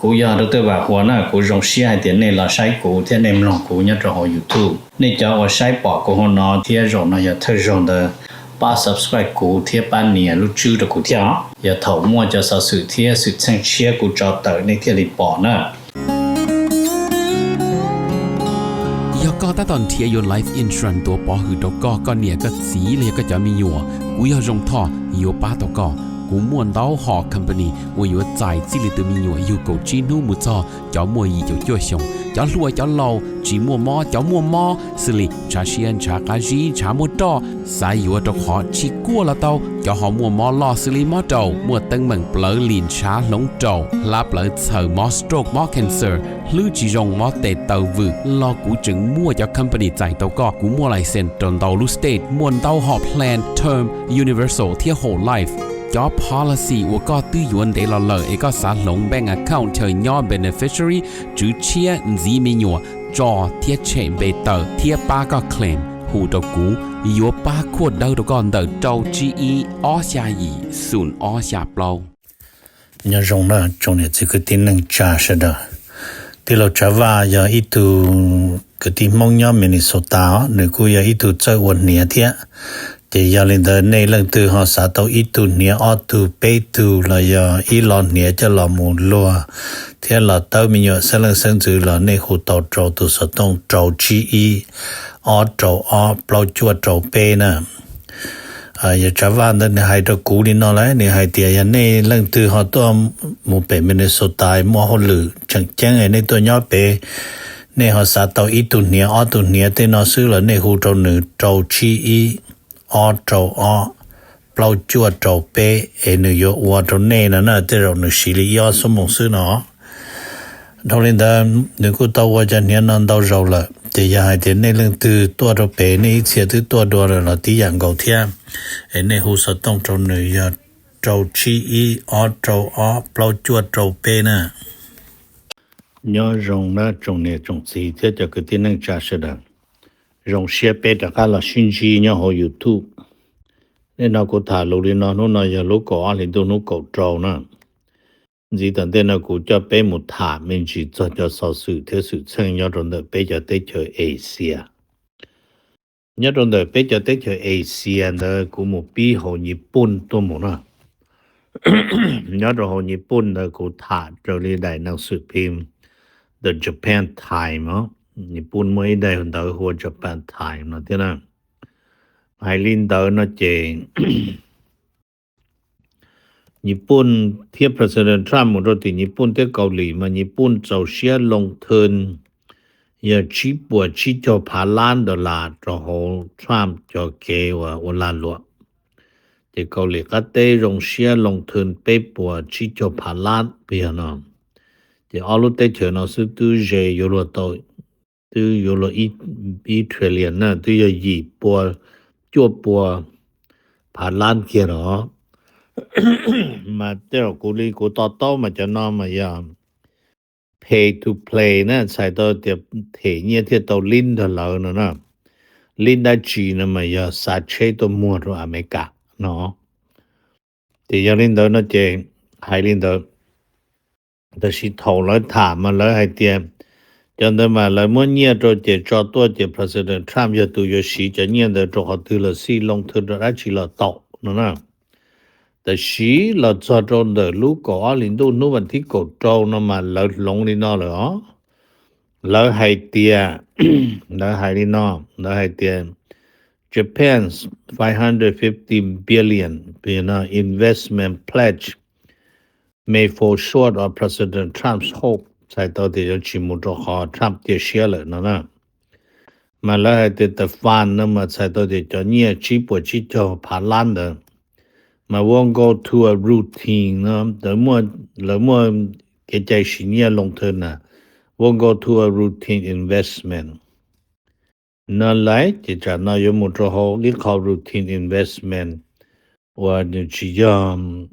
Kuv yog Dr. Vam Huas na, kuv zoo siab hais tias nej los saib kuv thiab nej mloog kuv nyob rau hauv YouTube. Nej cov uas saib pom kuv hauv no thiab zaum no yog thawj zaug ntawd, pab subscribe kuv thiab pab nias lub tswb rau kuv thiab os. Yog thaum muaj cov xov xwm thiab xwm txheej tshiab kuv tso tawm nej thiaj li pom na. Yog koj tab tom nrhiav yuav life insurance tuav pov hwm rau koj, koj niam koj txiv los yog koj cov me nyuam, kuv yog Zoo Thoj yuav pab tau koj. Kuv muaj ntau hom company uas yuav txais txij li tus me nyuam yug kaum tsib hnub mus txog cov muaj yim caum cuaj xyoos, cov hluas cov laus, tsis muaj mob cov muaj mob, xws li ntshav siab ntshav qab zib ntshav muaj roj, xav yuav rau qhov tsis kuaj los tau, cov ho muaj mob loj xws li mob raum, muaj teeb meem plawv lim ntshav hloov raum, hlab plawv txhaws, mob stroke mob cancer, hlwb tsis zoo mob tes taw vwm los kuv tseem muaj cov company txais tau koj. Kuv muaj license rau ntau lub state, muaj ntau hom plan term, universal thiab whole life. Cov policy uas koj twb yuav ntev los lawm es koj xav hloov bank account chaw nyob beneficiary, tswv tshiab, ntxiv me nyuam, tso thiab tshem npe tawm thiab pab koj claim, hu rau kuv, yuav pab khuaj dawb rau koj ntawm rau tsib ib ob xya yim xoom ob xya plaub. Nyob zoo na tsoom niam txiv kwv tij neej tsa sawv daws. Tij laug Tsav Vaj yog ib tug kwv tij Hmoob nyob Minnesota os, nws kuj yog ib tug txawj ua hniav thiab. Ces yog li ntawd nej leej twg ho xav tau ib tug hniav ob tug peb tug los yog ib lo hniav coj los mus luag thiab los tawb me nyuam xeeb leej xeeb ntxwv los nej hu tau rau tus xov tooj rau tsib ib ob rau ob plaub cuaj rau peb na. Yog Tsav Vaj ntawd nws hais rau kuv li no lawm, nws hais tias yog nej leej twg ho tuaj mus pem Minnesota muaj hauj lwm tseem ceeb nej tuaj nyob pem, nej ho xav tau ib tug hniav ob tug hniav tej no xwb los nej hu rau nws rau tsib ib ob rau ob plaub cuaj rau peb es nws yuav ua rau nej no na, tej zaum nws siv li ib ob xuab moos xwb no. Dhau li ntawd nws kuj tau ua cov hniav no ntau zaus lawm, ces yog hais tias nej leej twg tuaj rau pem nej ib txhia twb tuaj dua lawm los tib yam nkaus thiab, es nej hu xov tooj rau nws yog rau tsib ib ob rau ob plaub cuaj rau peb na. Nyob zoo na tsoom niam tsoom txiv thiab cov kwv tij neej tsa sawv daws. Zoo siab peb rov qab los sib ntsib nyob hauv YouTube. Nim no kuv tham lus li no, hnub no yog lub kaum ob hlis ntuj hnub kaum rau na. Ntxiv tom ntej no kuv coj peb mus tham me ntsis txog cov xov xwm thiab xwm txheej nyob rau ntawm peb cov teb chaws Asia. Nyob rau ntawm peb cov teb chaws Asia ntawd kuv mus pib hauv Nyij Pooj tuaj mus na. Nyob rau hauv Nyij Pooj ntawd kuv tham raws li daim neeg xwm phim The Japan Times os. Nyij Pooj muaj ib daim ntawv hu ua Japan Times no thiab na. Hais li ntawd no ces Nyij Pooj thiab President Trump mus rau tim Nyij Pooj thiab Kaus Lim mas Nyij Pooj txaus siab loo thwj yog tsib puas tsib caug phav lab dollar rau hauv Trump cov kev uas ua lag luam. Ces Kaus Lim qab teb zoo siab loo thwj peb puas tsib caug phav lab pib no. Ces ob lub teb chaws no xwb twb ze yuav luag tau, twb yuav luag ib trillion na, twb yog yim pua cuaj pua phav lab kiag los. Mas tej zaum kuv li kuv to taub mas cov no mas yog pay to play na, txhais tau tias them nyiaj thiaj tau lib nrog lawv no na. Lib dab tsi no mas yog xa tsheb tuaj muag rau Amelikas no. Ces yog li ntawd no ces hais li ntawd. Tab sis thaum lawv tham mas lawv hais tias cov ntawd mas lawv muab nyiaj rau ces tso tuaj ces President Trump yog tus yuav siv cov nyiaj ntawd rau qhov twg los xij, loo thwj rau dab tsi los tau no na. Tab sis los txog rau ntawm lub kaum ob hlis ntuj hnub vas thib kaum rau no mas lawv hloov li no lawm os. Lawv hais tias, lawv hais li no, lawv hais tias Japan's five hundred fifty billion investment pledge may fall short of President Trump's hope, txhais tau tias yuav tsis mus rau qhov Trump cia siab lawm no na. Mas lawv hais tias the fund no mas txhais tau tias cov nyiaj tsib puas tsib caug phav lab ntawd mas won't go to a routine no, lawv muaj kev cai siv nyiaj loo thwj na, won't go to a routine investment no lawm. Ces tsam no yuav mus rau hauv ib qho routine investment uas tsis yog,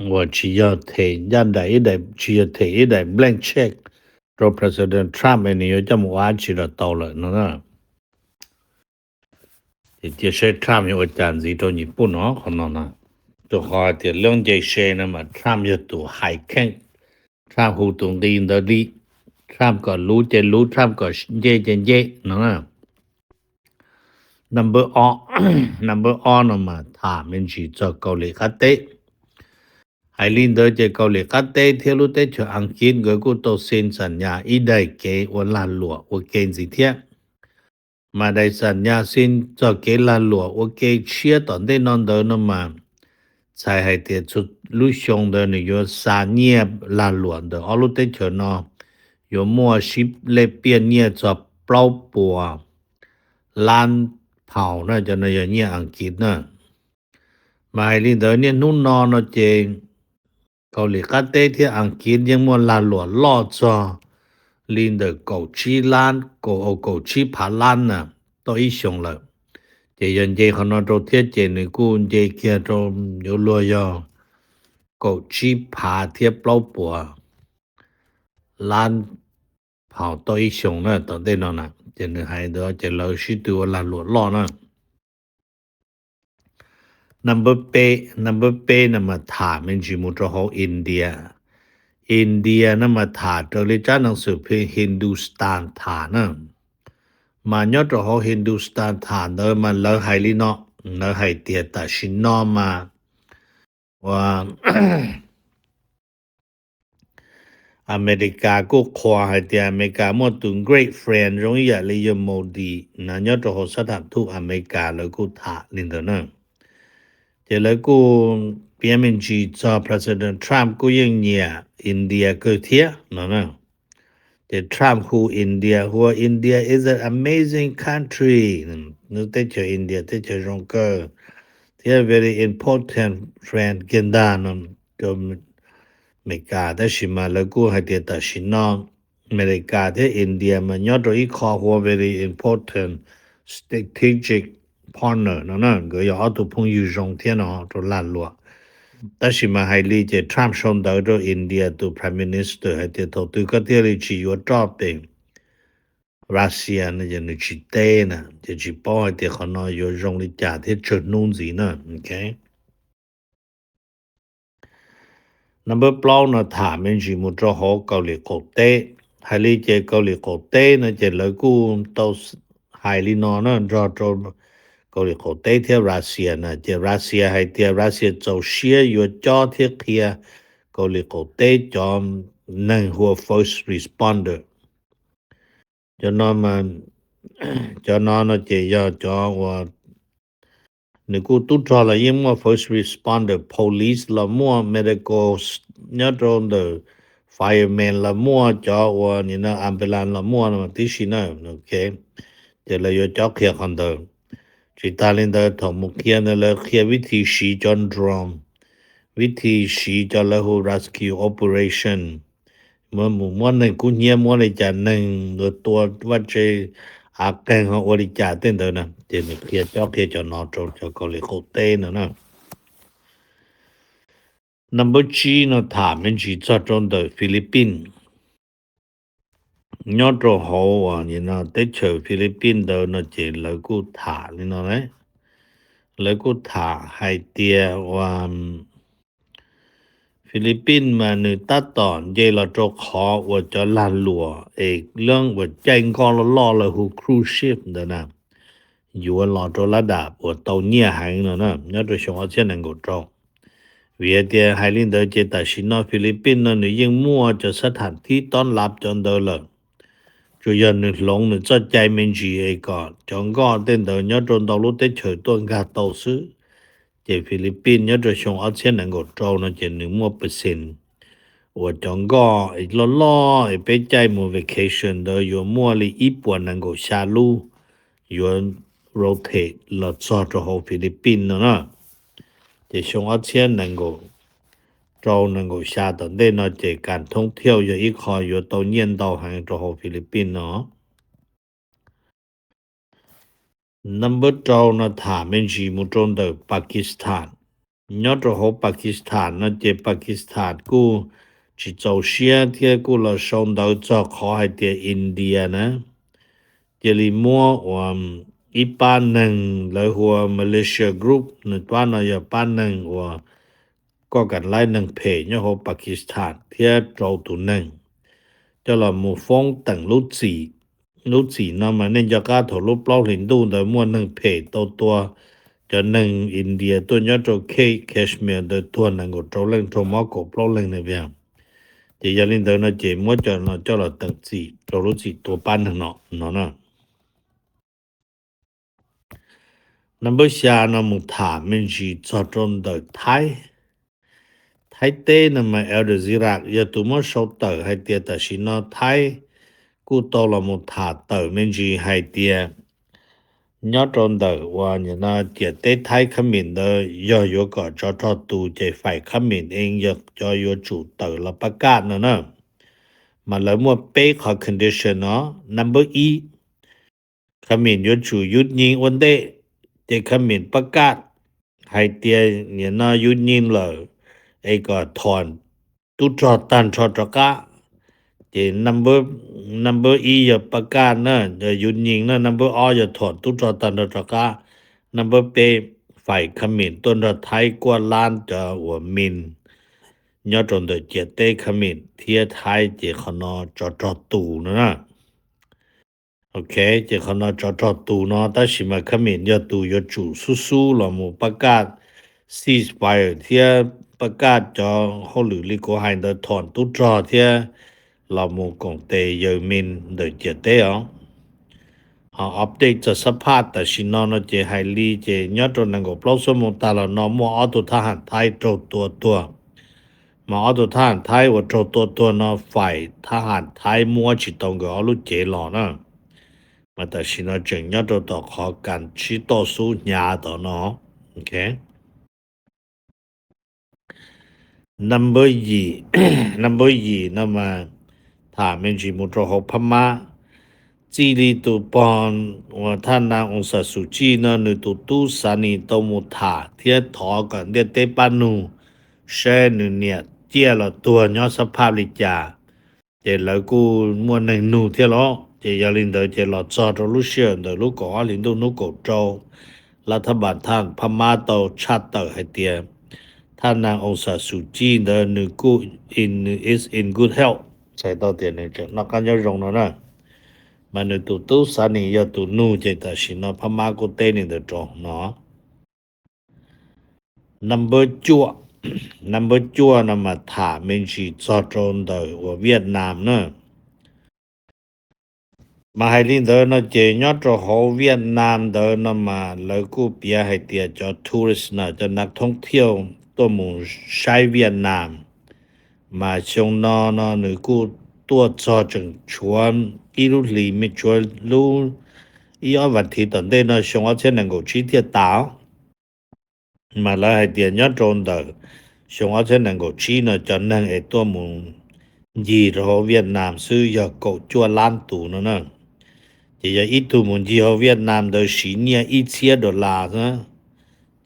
uas tsis yog them ncaj nraim, tsis yog them ib daim blank check rau President Trump es nws yuav coj mus ua dab tsi los tau lawm no na. Ces cia saib Trump yuav ua cas ntxiv rau Nyij Pooj no qhov no na. Rau qhov hais tias lub nce se no mas Trump yog tus hais kheej, Trump hu tus nqi ntawd li, Trump kom luv ces luv, Trump kom nce ces nce no na. Number ob, number ob no mas tham me ntsis txog Kaus Lim qab teb. Hais li ntawd ces Kaus Lim qab teb thiab lub teb chaws Askiv nkawd kuj tau xees xam nyas ib daim kev ua lag luam ua ke ntxiv thiab. Mas daim xam nyas xees txog kev lag luam ua ke tshiab tom ntej no ntawd no mas txhais hais tias txhua lub xyoo ntawd nws yuav xa nyiaj lag luam ntawm ob lub teb chaws no yuav muaj sib lej piaj nyiaj txog plaub puas lab phaus na, cov no yog nyiaj Askiv na. Mas hais li ntawd niaj hnub no no ces Kaus Lim qab teb thiab Askiv yeej muaj lag luam loj txog li ntawm kaum tsib lab, kaum, kaum tsib phav lab na, tau ib xyoos lawm. Ces yog nce qhov no rau thiab ces nws kuj nce kiag rau yuav luag yog kaum tsib phav thiab plaub puas lab phaus tau ib xyoos na tom ntej no na. Ces nws hais ntawd ces lawv sib tw ua lag luam loj na. Number peb, number peb no mas tham me ntsis mus rau hauv India. India no mas tham raws li tsab neeg xwm phim Hindustan tham na. Mas nyob rau hauv Hindustan tham ntawd mas lawv hais li no, lawv hais tias tam sim no mas ua Amelikas kuj qhuas hais tias Amelikas muaj tus great friend zoo ib yam li yawg Modi na, nyob rau hauv xab tham thuj Amelikas lawv kuj tham li ntawd na. Ces lawv kuj piav me ntsis txog President Trump kuj yeej nyiam India kawg thiab no na. Ces Trump hu India hu ua India is an amazing country, teb chaws India teb chaws zoo kawg thiab very important friend kiag ntag no rau Amelikas. Tab sis mas lawv kuj hais tias tam sim no Amelikas thiab India mas nyob rau ib qho hu ua very important strategic partner no na, nkawd yog ob tug phooj ywg zoo thiab no rau lag luam. Tab sis mas hais li ces Trump sau ntawv rau India tus Prime Minister hais tias thaum twg koj thiaj li tsis yuav roj pem Russia no ces nws tsis teb na, ces tsis paub hais tias qhov no yuav zoo li cas thiab tsawg hnub ntxiv na. Number plaub no tham me ntsis mus rau hauv Kaus Lim qaum teb. Hais li ces Kaus Lim qaum teb no ces lawv kuj tau hais li no na nrog rau Kaus Lim qaum teb thiab Russia na. Ces Russia hais tias Russia txaus siab yuav cob thiab qhia Kaus Lim qaum teb cov neeg hu ua first responder. Cov no mas, cov no no ces yog cov uas nws kuj tub rog los yeej muaj first responder, police los muaj, medical, nyob rau ntawm fireman los muaj, cov uas nim no ambulance los muaj no tib si na. Ces lawv yuav cob qhia qhov ntawd. Tsis tas li ntawd thaum mus qhia ntawd lawv qhia vib thi siv cov drone, vib thi siv cov lawv hu rescue operation, mus muab neeg kub hnyiab, muab li cas neeg tua vaj tse av qeeg ho ua li cas tej ntawd na. Ces nws qhia cob qhia cov no rau cov Kaus Lim qaum teb no na. Number tsib no tham me ntsis txog rau ntawm Philippines. Nyob rau hauv teb chaws Philippines ntawd no ces lawv kuj tham li no na. Lawv kuj tham hais tias uas Philippines mas nws tab tom nce los rau qhov uas cov lag luam es leej uas caij nkoj loj loj lawv hu cruise ship ntawd na, yuav los rau lab dam uas tau nyiaj heev no na nyob rau xyoo ob txhiab nees nkaum rau. Vim hais tias hais li ntawd ces tam sim no Philippines no nws yeej muaj cov xab tham thib tob lav cov ntawd lawm. Tsuas yog nws hloov nws txoj cai me ntsis es kom cov nkoj tej ntawd nyob rau ntau lub teb chaws tuaj nkag tau xwb. Ces Philippines nyob rau xyoo ob txhiab nees nkaum rau no ces nws muaj percent uas cov nkoj loj loj es peb caij mus vacation ntawd yuav muaj li ib puas nees nkaum xya lub yuav rotate los txog rau hauv Philippines no na. Ces xyoo ob txhiab nees nkaum rau nees nkaum xya tom ntej no ces kas thoob thiauj yog ib qho yuav tau nyiaj ntau heev rau hauv Philippines no. Number rau no tham me ntsis mus rau ntawm Pakistan. Nyob rau hauv Pakistan no ces Pakistan kuj tsis txaus siab thiab kuj los sau ntawv txog qhov hais tias India na cia li muab uas ib pab neeg lawv hu ua militia group, nws pab no yog pab neeg uas koj kam laib neeg phem nyob hauv Pakistan thiab rau tus neeg coj los mus foob teem lub txim. Lub txim no mas nej nco qab thaum lub plaub hlis ntuj ntawd muaj neeg phem tau tua cov neeg India tuaj nyob rau Kashmir ntawd tuag nees nkaum rau leej raug mob kaum plaub leeg na. Ces yog li ntawd no ces muab cov no coj los teem txim rau lub txim tua pab neeg no no na. Number xya no mus tham me ntsis txog rau ntawm Thaib. Thaib teb no mas Al Jazeera yog tus muab sau tawm hais tias tam sim no Thaib kuj tau los mus tham tawm me ntsis hais tias nyob rau ntawm uas nim no ciam teb Thaib khab mim ntawd yog yuav kom tsov rog tus ces faim khab mim ees yog cov yuav tsum tawm los pab kaj no na. Mas lawv muaj peb qhov condition no. Number ib, khab mim yuav tsum yub nyi ua ntej, ces khab mim pab kaj hais tias nim no yub nyi lawm es kom thom tub rog tag nrho rov qab. Ces number ib yog pab kaj na, yub nyi na, number ob yog thom tub rog tag nrho rov qab. Number peb, faim khab mim tuaj nrog Thaib kuaj lab cov uas mim nyob rau ntawm ciam teb khab mim thiab Thaib ces qhov no tsov rog tus no na. Ok, ces qhov no tsov rog tus no tab sis mas khab mim yog tus yuav tsum xub xub los mus pab kaj ceasefire thiab pab kaj cov hauj lwm li kuv hais ntawd thom tub rog thiab los mus koom tes yaws mim ntawm ciam teb os. Ho update txog xab phaj tam sim no no ces hais li ces nyob rau nees nkaum plaub xuab moos tag los no muaj ob tug thab ham Thaib raug tua tuag. Mas ob tug thab ham Thaib uas raug tua tuag no faim thab ham Thaib muab tsis tau nkawd ob lub cev los na. Mas tam sim no tseem nyob rau tom qhov kas sib toj xub hnyav tom no. Ok. Number yim, number yim no mas tham me ntsis mus rau hauv Phab Mab. Txij li tus pog uas thaj nas Aung San Suu Kyi no nws tus tub Xav Nis tau mus tham thiab thov kom ntiaj teb pab nug saib nws niam ciaj los tuag nyob xab phaj li cas, ces lawv kuj muaj neeg nug thiab los. Ces yog li ntawd ces los txog rau lub sij hawm ntawm lub kaum ob hlis ntuj hnub kaum rau, lab thab npas thaj Phab Mab tau tshaj tawm hais tias thaj nas Aung San Suu Kyi ntawd nws kuj in, is in good health, txhais tau tias nws tseem noj qab nyob zoo no na. Mas nws tus tub Xav Nis yog tus nug ces tam sim no Phab Mab kuj teb li ntawd rau no. Number cuaj, number cuaj no mas tham me ntsis txog rau ntawm uas Vietnam na. Mas hais li ntawd no ces nyob rau hauv Vietnam ntawd no mas lawv kuj piav hais tias cov tourist na, cov nas thoob thiauj tuaj mus saib Vietnam, mas xyoo no no nws kuj tuaj txog tseem tshuav ib lub hlis me, tshuav lub ib ob vas thiv tom ntej no xyoo ob txhiab nees nkaum tsib thiaj tas. Mas lawv hais tias nyob rau ntawm xyoo ob txhiab nees nkaum tsib no cov neeg es tuaj mus ncig rau hauv Vietnam xwb yog kaum cuaj lab tus no na. Ces yog ib tug mus ncig hauv Vietnam ntawd siv nyiaj ib txhiab dollar xwb.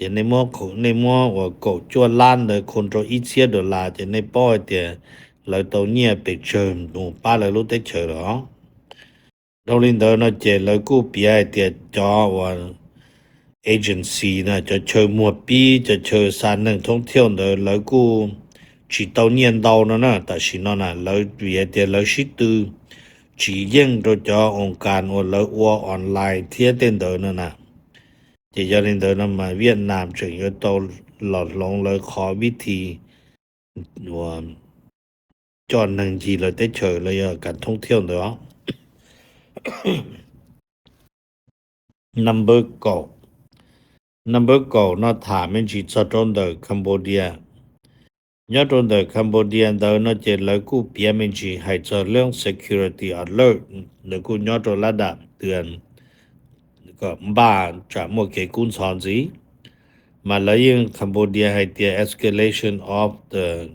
Ces nej muab, nej muab uas kaum cuaj lab ntawd khu rau ib txhiab dollar ces nej paub hais tias lawv tau nyiaj pes tsawg mus pab lawv lub teb chaws los. Dhau li ntawd no ces lawv kuj piav hais tias cov uas agency na, cov chaw muag pib, cov chaw xa neeg thoob thiauj ntawd lawv kuj tsis tau nyiaj ntau no na. Tam sim no na lawv vim hais tias lawv sib tw tsis yeej rau cov oos kas uas lawv ua online thiab tej ntawd no na. Ces yog li ntawd no mas Vietnam tseem yuav tau los hloov lawv qhov vib thi uas coj neeg ncig lawv teb chaws los yog kas thoob thiauj ntawd os. Number kaum, number kaum no tham me ntsis txog rau ntawm Cambodia. Nyob rau ntawm Cambodia ntawd no ces lawv kuj piav me ntsis hais txog lub security alert, lawv kuj nyob rau lab dam tw kom npaj tsam muaj kev kub ntxhov ntxiv. Mas lawv yeej Cambodia hais tias escalation of the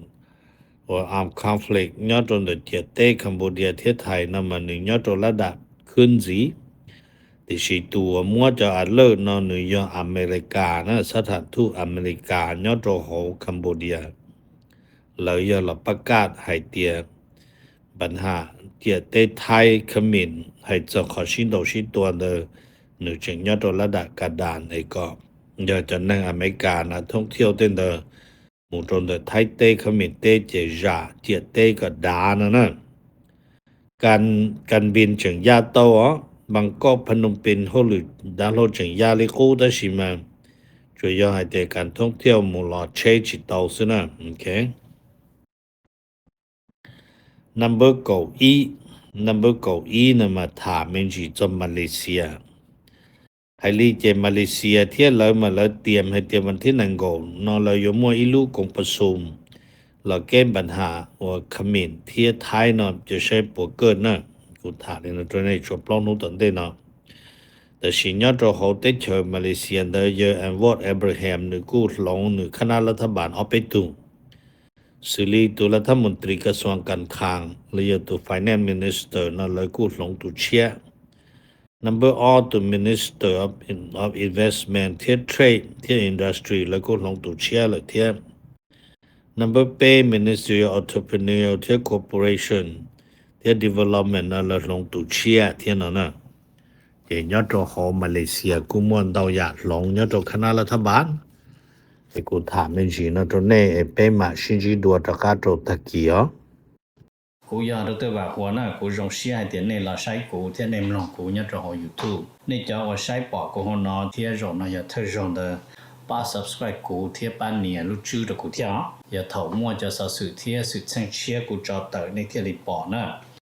armed conflict nyob rau ntawm ciam teb Cambodia thiab Thais no mas nws nyob rau lab dam khwb ntxiv. Tiam sis tus uas muab cov alert no nws yog Amelikas na, xab tham thuj Amelikas nyob rau hauv Cambodia. Lawv yog los pab kaj hais tias npa ham ciam teb Thaib Khmer hais txog qhov sib ntaus sib tua ntawd, nws tseem nyob rau lab dam ka das es kom yog cov neeg Amelikas na thoob thiauj tej ntawd mus rau ntawm Thaib teb, Khab Mim teb ces zam ciam teb kom dav no na. Kas Npis tseem ya tau os, Npam Koj, Phas Noom Pees, hauj lwm dav hlau tseem ya li qub tab sis mas tsuas yog hais tias Kas Thoob Thiauj mus los tsheb tsis tau xwb na. Number kaum ib, number kaum ib no mas tham me ntsis txog Malaysia. Hais li ces Malaysia thiab lawv mas lawv tiam hais tias vas thib nees nkaum no lawv yuav muaj ib lub koom pas xum los keb npas ham uas Khab Mim thiab Thaib no ces saib puas kaj na. Kuv tham li no rau nej tsuas plaub hnub tom ntej no. Tab sis nyob rau hauv teb chaws Malaysia ntawd yawg Anwar Ibrahim nws kuj hloov nws khab nab lav thab npas ob peb tug, xws li tus lav thab mus tris kas xuas kas khas los yog tus finance minister no lawv kuj hloov tus tshiab. Number ob tus minister of investment thiab trade thiab industry lawv kuj hloov tus tshiab lawm thiab. Number peb ministry of entrepreneur thiab corporation thiab development no lawv hloov tus tshiab thiab no na. Ces nyob rau hauv Malaysia kuj muaj ntau yam hloov nyob rau khab nab lav thab npas. Ces kuv tham me ntsis no rau nej es peb mam sib ntsib dua rov qab rau tag kis os. Kuv yog Dr. Vam Huas na, kuv zoo siab hais tias nej los saib kuv thiab nej mloog kuv nyob rau hauv YouTube. Nej cov uas saib pom kuv hauv no thiab zaum no yog thawj zaug ntawd, pab subscribe kuv thiab pab nias lub tswb rau kuv thiab os. Yog thaum muaj cov xov xwm thiab xwm txheej tshiab kuv tso tawm nej thiaj li pom na.